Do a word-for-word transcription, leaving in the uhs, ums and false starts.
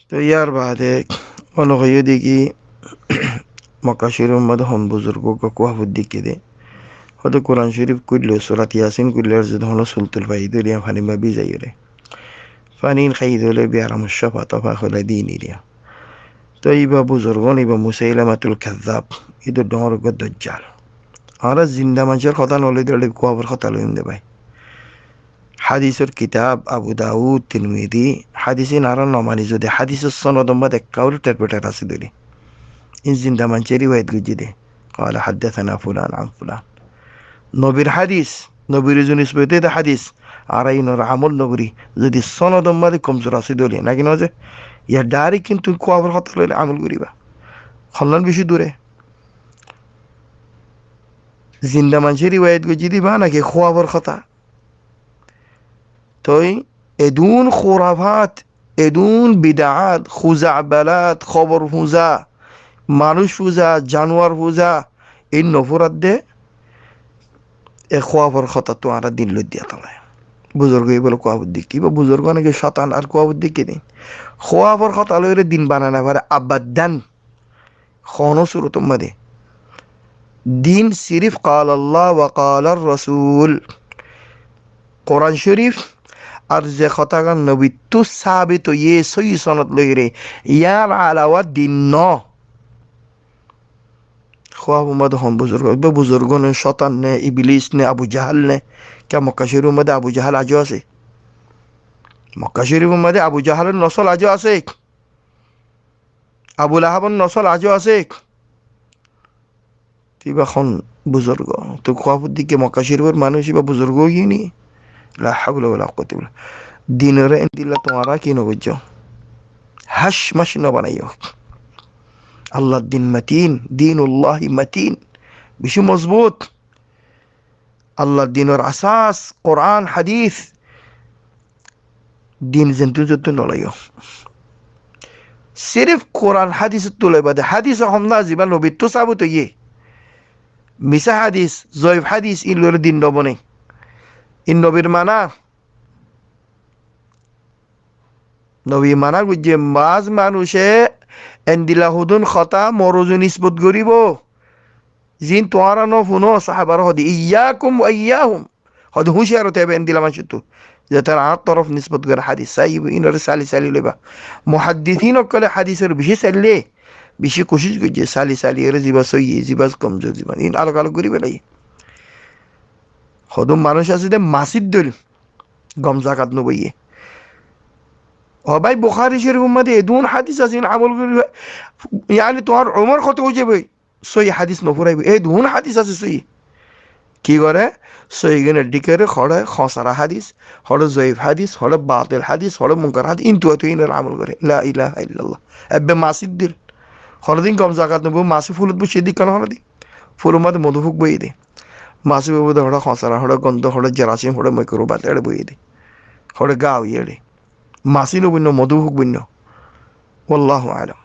Toi yar baade ónor hoiyé de ki Mokka Córif or modé hon buzurgo uggwá kuwa fuddi ki de. Hoóde Kuran Córif kuilló, Surat Yasin kuilló, ar zodi hono sul tul fai dóri, faní ma bizai óre. Faní in hái dóle biyaram ucca fata fa hoilé din iriya. Toi íba buzurgo ne, íba Musailamatul Kazzab, íba dóñr uggwá dojjal. Añára zinda manúcor hotá no loi dóre kuwabor hotá loiyum de bái. Hádisor kitab Abu Dawud, Tirmidi, hádis in añára no mani zodi hádisor sonodor modé ekká urí therpeter asé dóri. In zinda manúce riwayet goijjé de. Qala haddathana fulan an fulan. Nobir hádis, nobir uzu nisbote de hádis, añára inor amol no gorí, zodi sonodor modé komzur asé dóri, naki no ze? Yar direct kintu kuwabor hotá loile amol goriba. Honnán beci dure? Zinda manúce riwayet goijjé de íba naki kuwabor hotá? Toi edún khurafat, edún bidaat, khuzabalat, kobor fuza, manúc fuza, januar fuza, in no furadde, e kuwabor hotáttu añára din loi diya tala. Buzurgo íba loi kuwa fuddi ki, íba buzurgo naki cóitan ar kuwa fuddi ki din. Kuwabor hotá loire din bana no fare abadan. Hono surotor modé. Din sirif qala Allah wa qala Rasul. Kuran Córif ar ze hotágan nobittú sabit óiye sóiyi sonod loire, yar alawa din no. Kuwabor modé hon buzurgo, íba buzurgo ne, cóitan ne, iblis ne, Abu Jahal ne? Kiyá Mokka Córif or modé Abu Jahal aijjó asé? Mokka Córif or modé Abu Jahal or nosol aijjó asé? Abu Lahab or nosol aijjó asé? Toi íba hon buzurgo? Toi kuwa fuddi ki Mokka Córif or manúc íba buzurgo óiye ni? La hawla wala quwwata illa billah. Dinore endilla tuáñra ki no goijjó? Hac mac no banaiyó. Allar din matin, dinullahi matin. Beci mozbut. Allar dinor asas, Kuran, hádis, din zentú zentú no loiyó. Sirif Kuran hádis ottu loiba de, hádis hom na ziba nobittú sabit óiye. Misa hádis, zoif hádis, in loire din no bone. In nobir mana. Nobi mana goijjé, baz manúce endilla hodún hotá mor uzu nisbot goribo. Zin tuáñra no funo, sahabar hoó de, iyyakum wa iyyahum. Hoó de, huciyar óo táiba endilla manúcottu. Ze tará añár torof nisbot gore hádis, sai inore sali sali loiba. Muhaddisin ókkole hádisor beci saille, beci kucíc goijjé, sali sali ore ziba sóiyi, ziba komzur, ziba in alok alok gori félaiye. Hodún manúc asé de masir dóil, gom zagat no boiye. Ó bái, Bukhari Córif or modé edún hádis asé, in amol gori, yani tuáñr umor hoto ói zaibo, sóiyi hádis no furaibo. Edún hádis asé sóiyi. Ki gore? Sóiyi gín eddik gore, hoçé hosara hádis, hoçé zoif hádis, hoçé batil hádis, hoçé munkar hádis, in tuwa tuwa inor amol gore. La ilaha illallah. Ebbe masir dóil. Honodin gom zagat no boibo, masi fulot boiccé de ikkán honodin. Fulor modé modufuk boiye de. Masi boibo de hoçé hosara, hoçé gondo, hoçé jerasim, hoçé moikrobas, ere boiye de. Hoçé gaa óiye de. Masi no boinno, modufuk boinno. Wallahu alam.